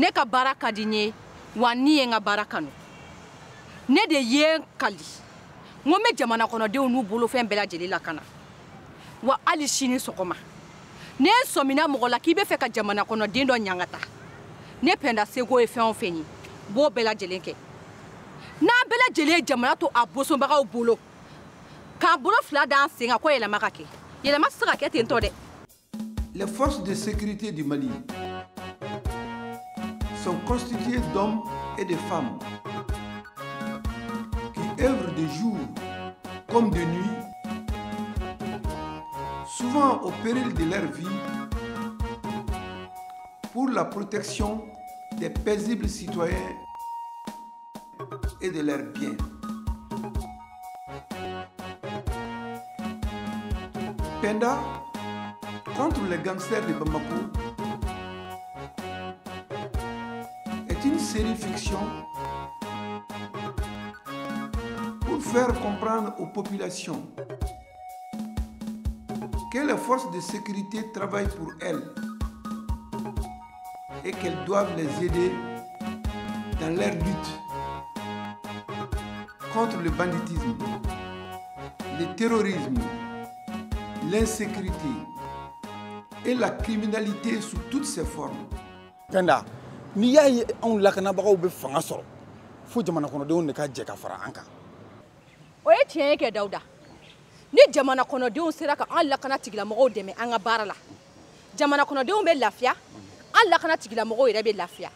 Ne ka baara ka di n ye, wa ni ye n ka baara kanu. Ne de ye n kali n ko n bɛ jamana kɔnɔdenw n'u bolofɛn bɛɛ lajɛlen lakana. Wa hali sini sɔgɔma, ne sɔmina mɔgɔ la k'i bɛ fɛ ka jamana kɔnɔden dɔ ɲangata, ne Pɛnda seko ye fɛn o fɛn ye, n b'o bɛɛ lajɛlen kɛ. N'an bɛɛ lajɛlen ye jamana to a bosonbagaw bolo, k'an bolo fila d'an sen kan ko yɛlɛma ka kɛ, yɛlɛma tɛ se ka kɛ ten tɔ dɛ. Les forces de sécurité du Mali sont constituées d'hommes et de femmes qui œuvrent de jour comme de nuit, souvent au péril de leur vie, pour la protection des paisibles citoyens et de leurs biens. Penda, contre les gangsters de Bamako, est une série fiction pour faire comprendre aux populations que les forces de sécurité travaillent pour elles et qu'elles doivent les aider dans leur lutte contre le banditisme, le terrorisme, l'insécurité et la criminalité sous toutes ses formes. Penda, n'i y'a ye anw lakanabagaw bɛ fanga sɔrɔ, fo jamana kɔnɔdenw de ka jɛ ka fara an kan. O ye tiɲɛ ye kɛ Dawuda. Ni jamana kɔnɔdenw sera ka an lakana tigilamɔgɔw dɛmɛ an ka baara la, jamana kɔnɔdenw bɛ lafiya, an lakana tigilamɔgɔw yɛrɛ bɛ lafiya.